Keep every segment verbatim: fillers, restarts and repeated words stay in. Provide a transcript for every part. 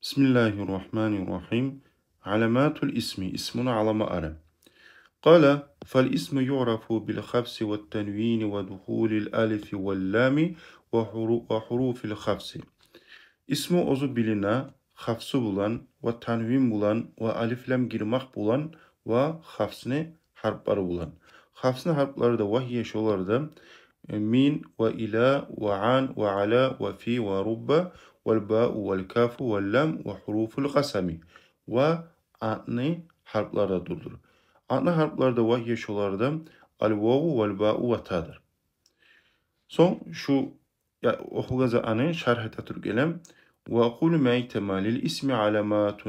بسم الله الرحمن الرحيم. علامات الاسم. Исмуну аламалары. قال: فالاسم يعرف بالخفض والتنوين ودخول الألف واللام وحرو-، وحروف الخفض. Исму оьзю билине хафсу булан, ва танвин булан, ва алиф-лам гирмакъ булан, ва хафсны гьарплары булан. Хафсны гьарплары да: وهي, шолар да, من وإلى وعن وعلى وفي ورب والباء والكاف واللام وحروف القسم. Ва атны гьарплары да дурдур. Атны гьарплары да: وهي, шолар да, الواو والباء والتاء-дыр. Сонг шу, я, охугъан затны шаргь эте туруп гелем. وأقول, мен айтаман: للاسم علامات.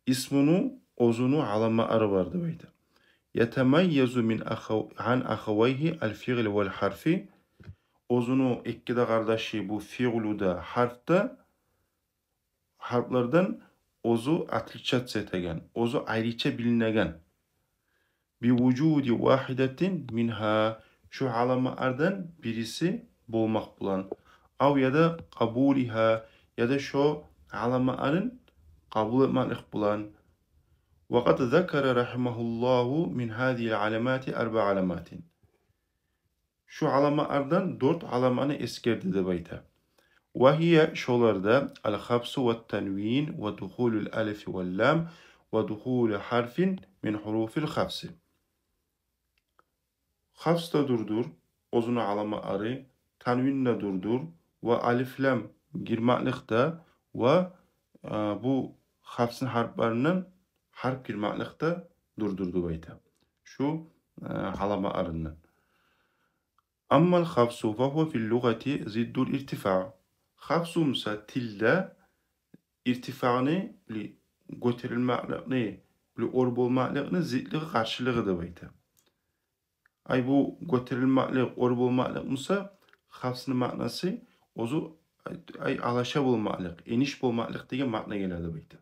Исмуну оьзюню аламалары бар деп айта. يتميز من أخو-، عن أخويه الفعل والحرف. Оьзюню эки де къардашы, бу фиълу да, гьарп да, гьарплардан оьзю отличаться этеген, оьзю айрыча билинеген. بوجود واحدة منها, шу аламалардан бириси болмакъ булан. أو, яда, قبولها, яда шо аламаларын къабул этмеклик булан. وقد ذكر رحمه الله من هذه العلامات أربع علامات. Шу аламалардан дёрт аламаны эсгерди деп айта. وهي, шолар да: الخفض والتنوين ودخول الألف واللام ودخول حرف من حروف الخفض. Хафс да дурдур, оьзюню аламалары, танвин да дурдур, ва алиф-лам гирмеклик де, ва, э, бу хафсны гьарпларындан гьарп гирмеклик де дурдур деп айта. Шу, э, аламаларындан. أما الخفض فهو في اللغة ضد الارتفاع. Хафсу буса тилде иртифаны, били, гётерилмекликни, били, оьр болмакълыкъны зитлиги, къаршылыгъы деп айта. Ай, бу гётерилмеклик, оьр болмакълыкъ буса, хафсны маънасы оьзю, ай, алаша болмакълыкъ, эниш болмакълыкъ деген маъна геле деп айта.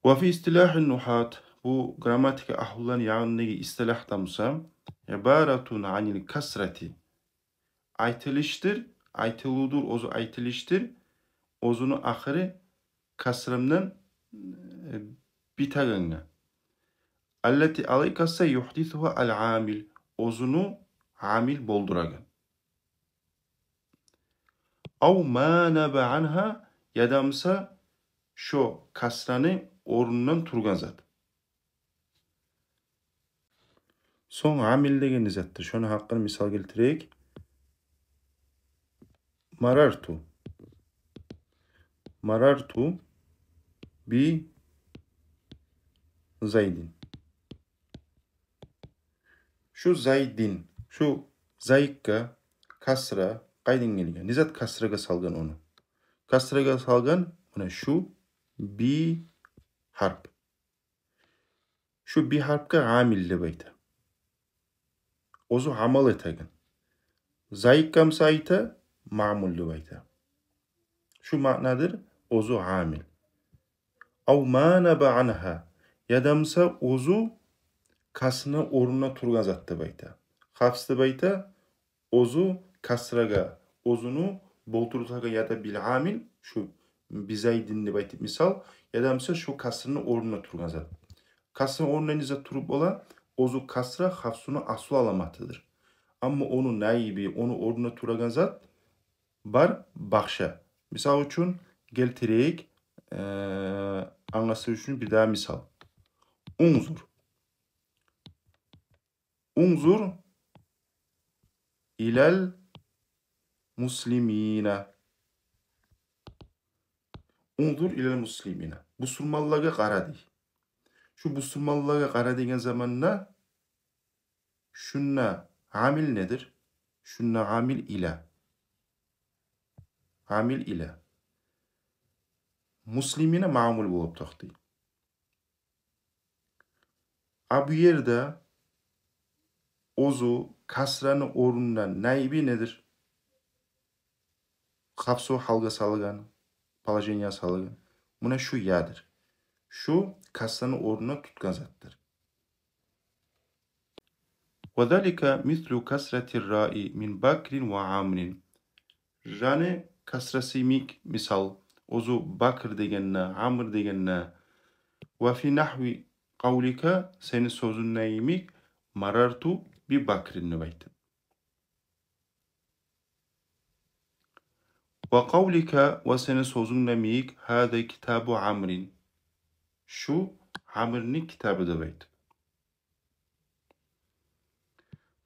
وفي اصطلاح النحاة, бу грамматика агьлуланы ягъындагъы истилагьда буса, عبارة عن الكسرة. Айтылышдыр, айтылывдур, оьзю айтылышдыр, оьзюню ахыры касрадан, э, битегенге. التي, алай касра, يحدثها العامل, оьзюню амил болдурагъан. أو ما ناب عنها, яда буса шо касраны орнундан тургъан зат. Сонг амил деген не затдыр? Шону гьакъында мисал гелтирейик. مررت. مررت بزيد. Шу زيد, шу زيد-ге касра къайдан гелген? Не зат касрагъа салгъан ону? Касрагъа салгъан муна шу би гьарп. Шу би гьарпгъа амил деп айта. Оьзю амал этеген. زيد-ге буса айта, маъмул деп айта. Шу маънадыр, оьзю амил. أو ما ناب عنها, яда буса оьзю касраны орнунда тургъан зат деп айта. Хафс деп айта, оьзю касрагъа оьзюню болдурагъан, яда بالعامل, шу بزيد деп айтып мисал, яда буса шу касраны орнунда тургъан зат. Касраны орнунда не зат туруп бола? Оьзю касра хафсуну аслу аламатыдыр. Амма ону наиби, ону орнунда турагъан зат бар башгъа. Мисал учун гелтирейик, э, англашылышы учун бир дагъы мисал. انظر. انظر إلى المسلمين. انظر إلى المسلمين. Бусурманлагъа къара дей. Шу бусурманлагъа къара деген заманда шунда амил недир? Шунда амил إلى. Амил إلى. المسلمين маъмул болуп токътай. А бу ерде оьзю касраны орнунда наиби недир? Хафсу гьалгъа салгъан, положениягъа салгъан. Муна шу ядыр. Шу касраны орнунда тутгъан затдыр. وذلك مثل كسرة الراء من بكر وعمر. Раны касрасы йимик мисал. оьзю Бакр дегенде, Амр дегенде. Ва фи нахви къавлика, сени сёзюнде йимик, марарту би Бакрин деп айтып. Ва къавлика, ва сени сёзюнг йимик, гьаза китабу Амрин. Шу Амрни китабы деп айтып.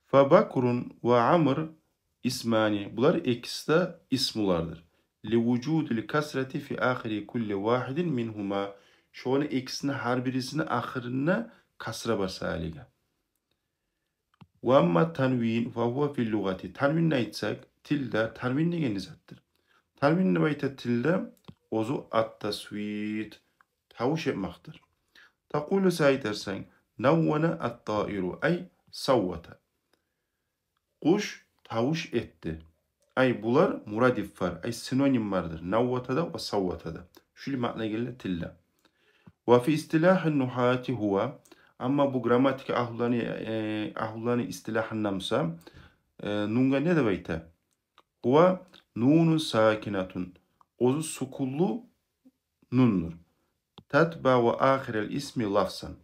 Фа Бакрун ва Амр исмани. Булар экиси де исмулардыр. Ли вужудил касрати фи ахири кулли вахидин мингьума. Шону экисини гьар бирисини ахырында касра бар саялыгъа. Ва амма танвин фа гьува фил лугъати. Танвинни айтсакъ, тилде танвин деген не затдыр? Танвин деп айта тилде оьзю ат-тасвит, тавуш этмекдир. Такъулу, сен айтарсан, наввана ат-таиру, ай саввата. Къуш тавуш этди. Ай, булар мурадифлер, ай, синонимлердир. Наввата да ва саввата да. Шулай маъна геле тилде. Ва фи истилагьин нухати гьува. Амма бу грамматика агьлуланы, э, агьлуланы истилагьында буса, э, нунгъа не деп айта? Гьува нунун сакинатун. Оьзю сукунлу нундур. Татбагъу ахирал исми лафзан.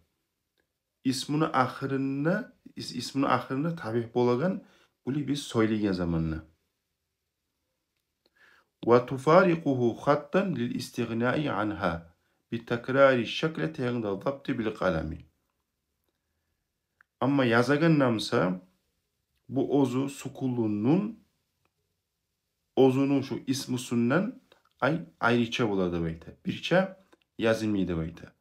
Исмуну ахырына, ис-, исмуну ахырына табиъ болагъан, булай биз сёйлейген заманда. Ва туфарикъугьу хаттан лил истигънаи ангьа би такрари шаклати инда забти бил къалами. Амма язагъанда буса, бу оьзю сукунлу нун оьзюню шу исмусундан ай-, айрыча бола деп айта. Бирче язылмай деп айта.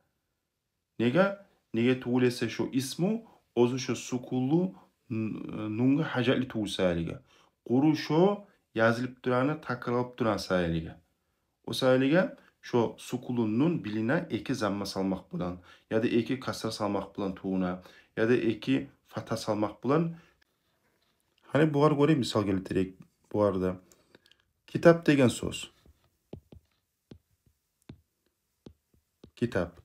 Неге? Неге тюгюл эсе шо исму оьзю шо сукунлу н-, нунгъа гьажатлы тюгюл саялыгъа. Къуру шо язылып турагъаны, такрарланып турагъаны саялыгъа. О саялыгъа шо сукунлу нун билине эки замма салмакъ булан, яда эки касра салмакъ булан тувуна, яда эки фата салмакъ булан. Гьали бугъар гёре мисал гелтирейик бугъарда. Китап деген сёз. Китап.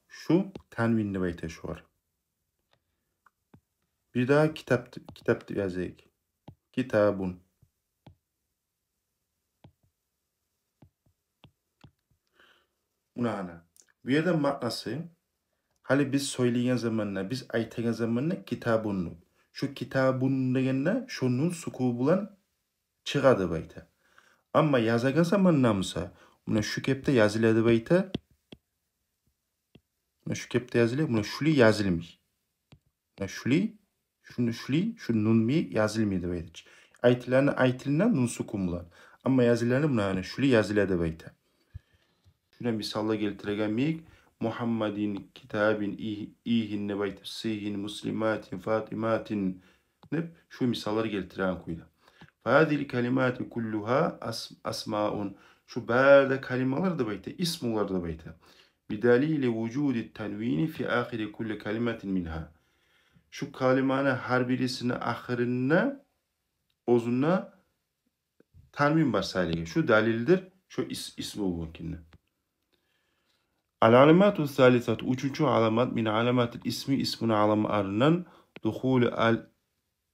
Шу танвин деп айта шугъар. Бир дагъы китап, китап деп язайыкъ. Китабун. Муна гьана. Бу ерде маънасы, гьали биз сёйлейген заманда, биз айтагъан заманда китабун. Шу китабун дегенде, шу нун сукун булан чыгъа деп айта. Амма язагъан заманда буса, муна шу кепде языла деп айта. Муна шу кепде языла, муна шулай язылмай. Муна шулай, шуну шулай, шу нун булан язылмай деп айта. Айтыланы айтылына нун сукун булан. Амма языланы муна гьана шулай языла деп айта. Шуна мисаллар гелтиреген йимик, Мухаммадин, китабин, и-, игьин деп айтып, сигьин, муслиматин, фатиматин деп шу мисаллар гелтиреген кюйде. Фагьазигьил калимату куллугьа ас-, асмаун. Шу бары да калималар деп айта, исмулар деп айта. Бидалили вужуди танвини фи ахири кулли калиматин мингьа. Шу калиманы гьар бирисини ахырында оьзюнде танвин бар саялыгъа. Шу далилдир, шу ис-, исму болгъан кюйде. Ал аламату салисату, уьчюнчю аламат, мин аламатил исми, исмуну аламатларындан, духулу ал,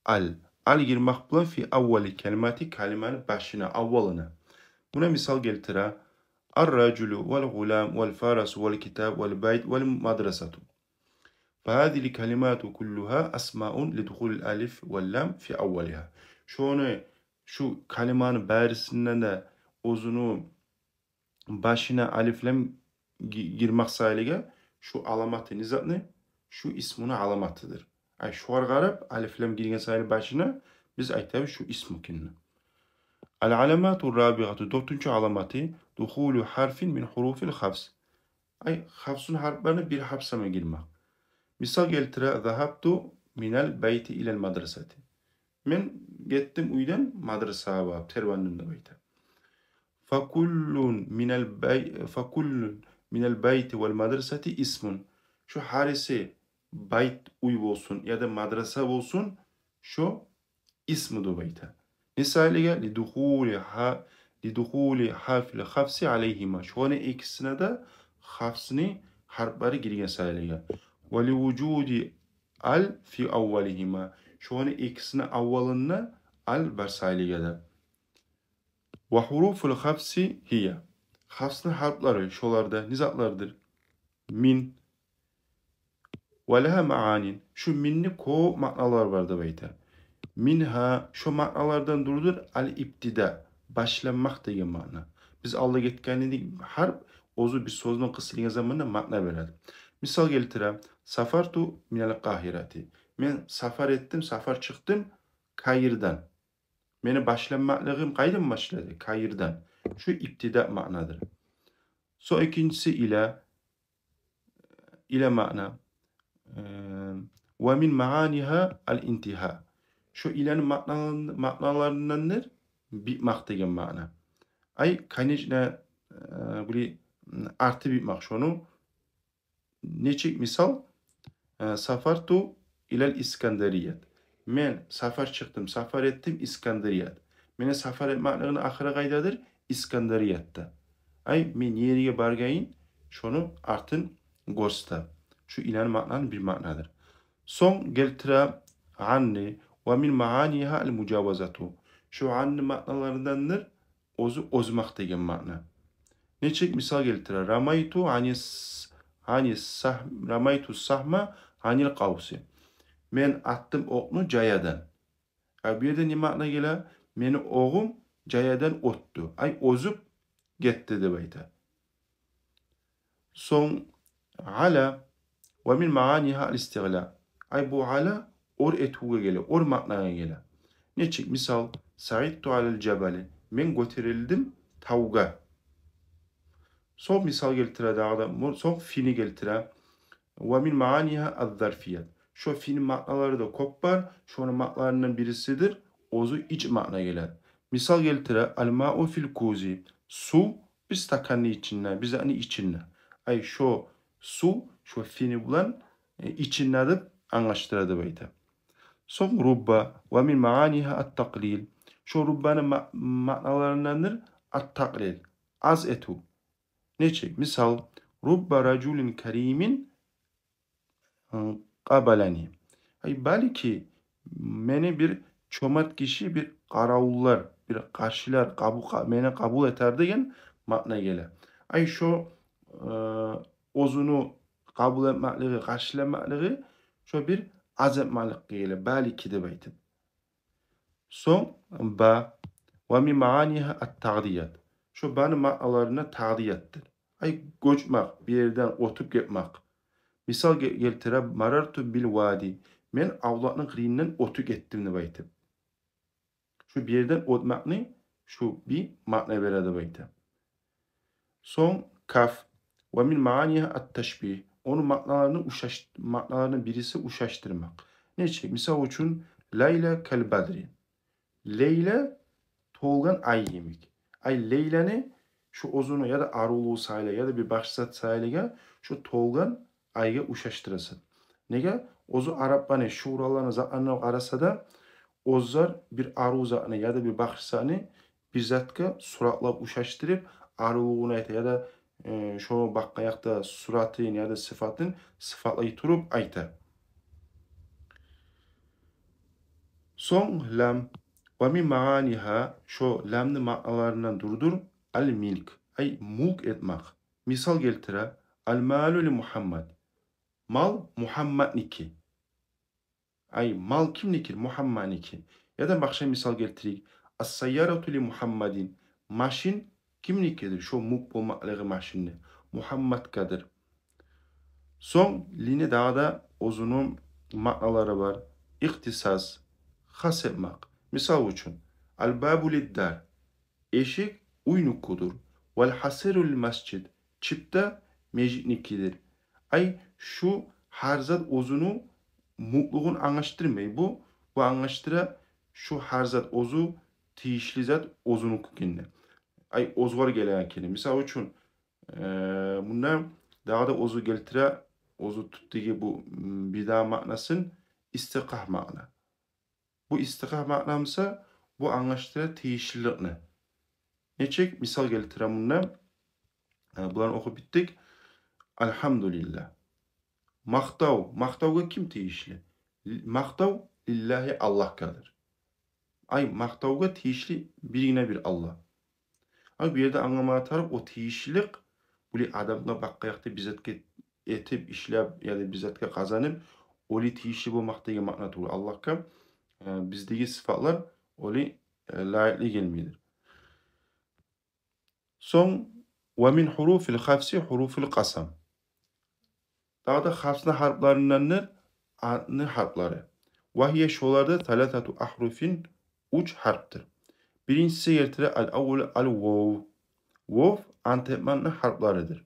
ал. Ал гирмек булан фи аввали калимати, калиманы башына, аввалына. Муна мисал гелтире. Ар-ражулу вал гъулам вал фарасу вал китаб вал байт вал мадрасату. Фагьазигьил калимату куллугьа асмаун лидухулил алиф вал лам фи аввалигьа. Шону, шу калиманы барысында да оьзюню башына алиф-лам ги-, гирмек саялыгъа, шу аламаты не затны? Шу исмуну аламатыдыр. Ай, шугъар къарап, алиф-лам гирген саялы башына, биз айтабыз шу исму экенни. Ал аламату рабигъату, дёртюнчю аламаты, духулу гьарфин мин гьуруфил хафс. Ай, хафсуну гьарпларына бир гьарп сама гирмек. Мисал гелтире, загьабту минал байти илал мадрасати. Мен гетдим уьйден мадрасагъа барып, тербендим деп айта. Факуллун минал бай-, факуллун минал байти вал мадрасати исмун. Шу гьариси, байт, уьй болсун, яда мадраса болсун, шу исму деп айта. Не саялыгъа? Лидухули гьа-, лидухули гьарфил хафси алайгьима. Шону экисине де хафсны гьарплары гирген саялыгъа. Ва ливужуди ал фи аввалигьима. Шону экисини аввалында ал бар саялыгъа да. Ва гьуруфул хафси гьия. Хафсны гьарплары шоларда не затлардыр? Мин. Ва лагьа маанин. Шу минни кёп маъналар бар деп айта. Мингьа, шо маъналардан дурдур ал-ибтида, башланмакъ деген маъна. Биз алда гетген эдик, гьарп оьзю бир сёзню къысылгъан заманда маъна береди. Мисал гелтире: сафарту минал Къагьирати. Мен сафар этдим, сафар чыкъдым Каирдан. Мени башланмакълыгъым къайдан башлады? Каирдан. Шу ибтида маънадыр. Сонг экинчиси ила, ила маъна. Э, ва мин маанигьа ал-интигьа. Шо иланы маъналан-, маъналарындандыр битмакъ деген маъна. Ай, конечно, э, були, м, арты битмакъ шону. Нечик мисал? Э, сафарту илал Искандарият. Мен сафар чыкъдым, сафар этдим Искандарият. Мени сафар этмеклигини ахыры къайдадыр? Искандариятда. Ай, мен не ерге баргъанын, шону артын гёрсете. Шу иланы маънаны бир маънадыр. Сонг гелтире анны, ва мин маанигьа ал-мужавазату. Шу анны маъналарындандыр оьзю озмакъ деген маъна. Нечик мисал гелтире? Рамайту анис, анис сах-, рамайту сахма анил къавси. Мен атдым окъну жаядан. А бу ерде не маъна геле? Мени огъум жаядан оьтдю. Ай, озуп гетди деп айта. Сонг ала, ва мин маанигьа ал-истигъла. Ай, бу ала оьр этивге геле, оьр маънагъа геле. Нечик мисал? Саидту алал жабали. Мен гётерилдим тавгъа. Сонг мисал гелтире дагъы да, му-, сонг фини гелтире. Ва мин маанигьа аз-зарфият. Шо фини маъналары да кёп бар. Шону маъналарындан бирисидир оьзю ич маъна геле. Мисал гелтире: ал-мау фил кузи. Сув бир стаканны ичинде, бир затны ичинде. Ай, шо сув шо фини булан, э, ичинде деп англашдыра деп айта. Сонг рубба, ва мин маанигьа ат-такълил. Шо руббаны ма-, маъналарындандыр ат-такълил, аз этив. Нечик мисал? Рубба ражулин каримин къабалани. Ай, балики, мени бир чомарт гиши бир къаравуллар, бир къаршылар, къабу-, къа-, мени къабул этер деген маъна геле. Ай, шо, э, оьзюню къабул этмеклиги, къаршыламакълыгъы шо бир аз этмекликге геле, балики деп айтып. Сонг ба, ва мин маанигьа ат-тагъдият. Шо баны маъналарындан тагъдиятдыр. Ай, гёчмек, бир ерден оьтюп гетмек. Мисал ге-, гелтире: марарту бил вади. Мен авлакъны къырыйындан оьтюп гетдим деп айтып. Шу бир ерден оьтмекни шу бир маъна бере деп айта. Сонг каф. Ва мин маанигьа ат-ташбигь. Ону маъналарыны ушаш-, маъналарыны бириси ушашдырмакъ. Нечик? Мисал учун, Лайла кал бадри. Лейла толгъан ай йимик. Ай, Лейланы шу оьзюню яда арувлугъу саялы, яда бир башгъа зат саялы шу толгъан айгъа ушашдырасан. Неге? Оьзю арапланы, шуураланы, затларына къараса да, оьзлер бир арув затны яда бир башгъа затны бир затгъа суратлап ушашдырып, арувлугъун айта, яда, э, шону бакъгъан якъда суратын яда сыфатын сыфатлай туруп айта. Сонг лам. Ва мин маанигьа, шо ламны маъналарындан дурдур, ал-милк, ай, мулк этмек. Мисал гелтире: ал-малу ли Мухаммад. Мал Мухаммадники. Ай, мал кимники? Мухаммадники. Яда башгъа мисал гелтирейик. Ас-сайярату ли Мухаммадин. Машин кимникидир? Шо мулк болмакълыгъы машинни Мухаммадгъадыр. Сонг лини дагъы да оьзюню маъналары бар. Ихтисас, хас этмек. Мисал учун, ал-бабу лид-дар. Эшик уйнукудур. Вал-хасиру лил-масжид. Чип де межитникидир. Ай, шу гьар зат оьзюню мулклугъун англашдырмай бу. Бу англашдыра шу гьар зат оьзю тийишли зат оьзюнюкюнде. Ай, оьзгер гелеген кени. Мисал учун, э, мунда дагъы да оьзю гелтире, оьзю тутдугъу бу, м, бир дагъы маънасын, истикъакъ маъна. Бу истикъакъ маъна буса, бу англашдыра тийишлиликни. Нечик? Мисал гелтире мунда. Э, буланы охуп битдик. Алгьамдулиллагь. Макътав. Макътавгъа ким тийишли? Л-, макътав лиллагьи, Аллагьгъадыр. Ай, макътавгъа тийишли биргине бир Аллагь. Гьа, бу ерде англамагъа тарыкъ, о тийишлик, булай адамгъа бакъгъан якъда бир затгъа этип, ишлеп, яда бир затгъа къазанып, олай тийишли болмакъ деген маъна тюгюл. Аллагьгъа, э, биздеги сыфатлар олай, э, лайыкълы гелмейдир. Сонг, ва мин хуруфил хафси хуруфул къасам. Дагъы да хафсны гьарпларындандыр антны гьарплары. Ва гьия, шолар да, саласату агьруфин, уьч гьарпдыр. Биринчиси гелтире ал-аввал ал-вов. Вов ант этмекни гьарпларыдыр.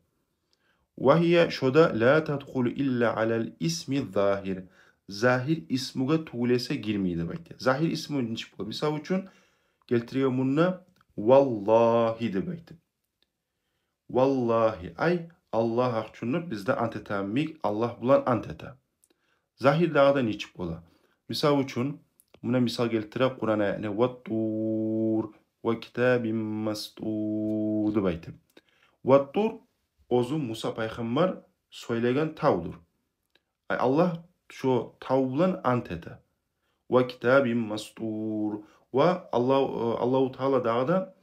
Ва гьия, шо да, ла тадхулу илла алал исми загьир. Загьир исмугъа тюгюл эсе гирмей деп айта. Загьир исму нечик бола? Мисал учун, гелтирген мунда валлагьи деп айтып. Валлагьи, ай, Аллагь гьакъ учундур, биз де ант этемик, Аллагь булан ант эте. Загьир дагъы да нечик бола? Мисал учун, муна мисал гелтире Къуран аятны: «Ват-тур, ва китабин мастур», — деп айтып. Ват-тур оьзю Муса пайхаммар сёйлеген тавдур. Ай, Аллагь шо тав булан ант эте. «Ва китабин мастур». Ва Аллагь, э, Аллагьу Таала дагъы да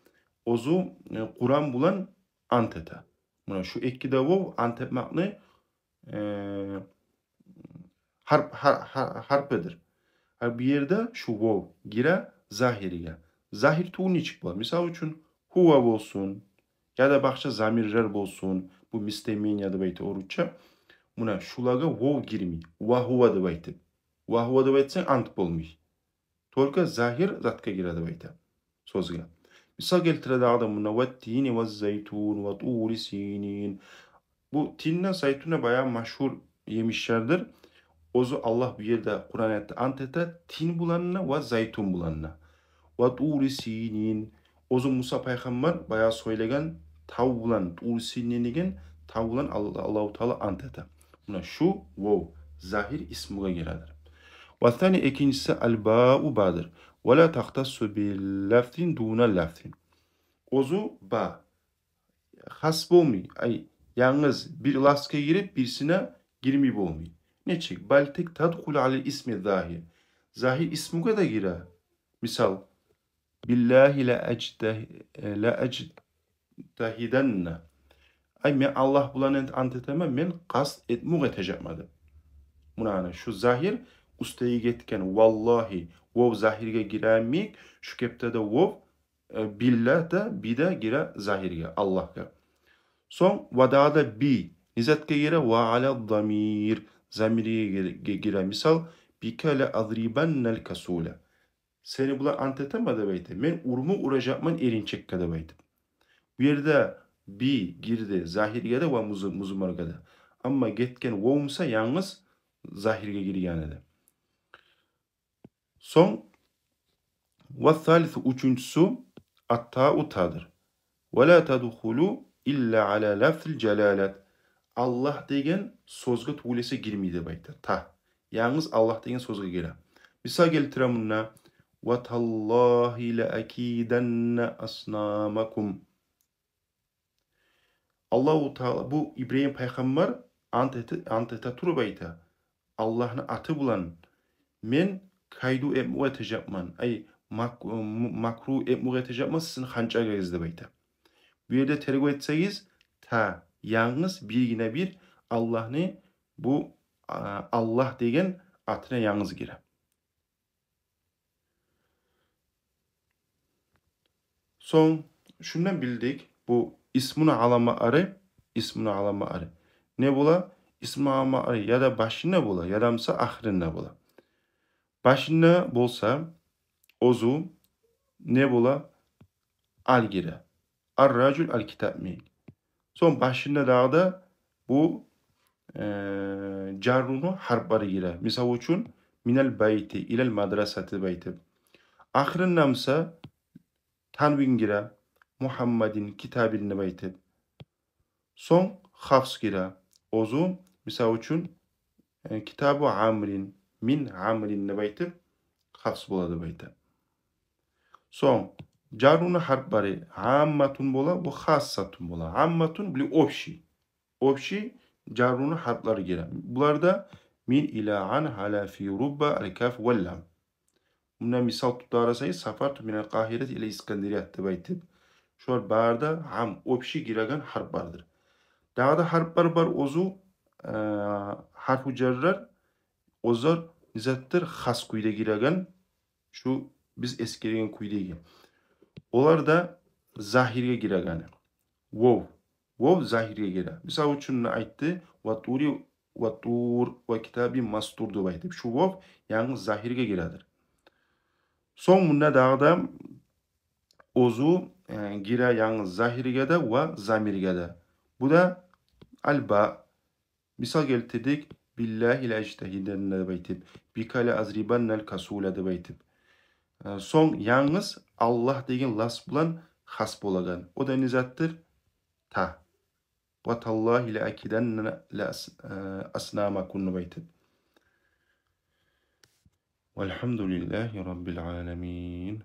оьзю, э, Къуран булан ант эте. Муна шу эки де вов ант этмекни, э, гьарп, гьар-, гьар-, гьарпыдыр. Гьа, бу ерде шу вов гире загьирге. Загьир тюгюл нечик бола? Мисал учун, гьува болсун, яда башгъа замирлер болсун, бу местоимение деп айта орусча. Муна шулагъа вов гирмей, ва гьува деп айтып. Ва гьува деп айтсанг, ант болмай. Только загьир затгъа гире деп айта, сёзге. Мисал гелтире дагъы да мунда: «Ват-тини ваз-зайтун, ва тури синин». Бу тин де, зайтун да баягъы машгьур емишлердир. Оьзю Аллагь бу ерде Къуран аятда ант эте тин булан да ва зайтун булан да. «Ва тури синин». Оьзю Муса пайхаммар баягъы сёйлеген тав булан, Тури Синин деген тав булан Алла-, Аллагьу Таала ант эте. Муна шу вов загьир исмугъа гиредир. «Ва сани», экинчиси, «аль-бау», бадыр. «Ва ла тахтассу би лафзин дуна лафзин». Оьзю ба хас болмай, ай, янгыз бир лафзгъа гирип, бирисине гирмей болмай. Нечик? «Баль», тек «тадхулу аляль исми загьир». Загьир исмугъа да гире. Мисал: «Биллагьи ла аджтагь-, ла аджтагьиданна». Ай, мен Аллагь булан ант этемен, мен къаст этмек этежекмен деп. Муна ана шу загьир, уьстдеги гетген «валлагьи», вов загьирге гиремик, шу кепде де вов, э, «биллагь» да, «би» де гире загьирге, Аллагьгъа. Сонг «ва» дагъы да «би», не затгъа гире? «Ва аля замир», замирге гире, гире. Мисал: «Бика ла адрибанналь касуля». Сени булан ант этемен деп айта. Мен урму уражакъман эринчекге деп айтып. Бу ерде «би» гирди загьирге де ва музу-, музмаргъа да. Амма гетген вов буса янгыз загьирге гирген эди. Сонг «ва салису», уьчюнчюсю, «ат-тау», тадыр. «Ва ла тадхулу илла аля лафзиль джалалят». Аллагь деген сёзге тюгюл эсе гирмей деп айта та. Янгыз Аллагь деген сёзге гире. Мисал гелтире мунда: «Ва таллагьи ла акиданна аснамакум». Аллагьу Таала, бу Ибрагьим пайхаммар ант эте, ант эте туруп айта: «Аллагьны аты булан мен кайду этмек этежекмен, ай, мак-, м-, макру этмек этежекмен сизин ханчагъыгъыз», — деп айта. Бу ерде тергев этсегиз, та, янгыз биргине бир Аллагьны, бу, а, Аллагь деген атына янгыз гире. Сонг шундан билдик, бу исмуну аламатлары, исмуну аламатлары не бола? Исмуну аламатлары яда башында бола, яда буса ахырында бола. Башында болса, оьзю не бола? Аль гире. Ар-ражуль, аль-китаб йимик. Сонг башында дагъы да бу, э, джарруну гьарплары гире. Мисал учун, «миналь байти илаль мадрасати» деп айтып. Ахырында буса танвин гире, «Мухаммадин китабин» деп айтып. Сонг хафс гире. Оьзю, мисал учун, э, «китабу Амрин, мин Амрин» деп айтып, хафс бола деп айта. Сонг джарруну гьарплары амматун бола, бу хассатун бола. Амматун, били, общий. Общий джарруну гьарплары гире. Булар да: «мин иля ан аля фи рубба аль-каф валь-лам». Мунда мисал тутарсагъыз: «Сафарту миналь Къагьирати илаль Искандирият» деп айтып. Шулар бары да гьам, общий гиреген гьарплардыр. Дагъы да гьарплар бар оьзю, э, гьарфу жаррар, оьзлер не затдыр, хас кюйде гиреген, шу биз эсгерген кюйдеги. Олар да загьирге гирегени. Вов. Вов загьирге гире. Мисал учун айтды: «Ва тури, ва тур, ва китаби мастур», — деп айтып. Шу вов янгыз загьирге гиредир. Сонг мунда дагъы да оьзю, э, гире янгыз загьирге де ва замирге де. Бу да аль-ба. Мисал гелтирдик: «Биллагьи ла ажтагьиданна», — деп айтып, «Бика ла азрибанна аль-касула», — деп айтып. Э, сонг янгыз Аллагь деген лафз булан хас болагъан. О да не затдыр? Та. «Ва таллагьи ла акиданна ла ас-, э, аснамакум», — деп айтып. Валгьамдулиллагьи раббил аламин.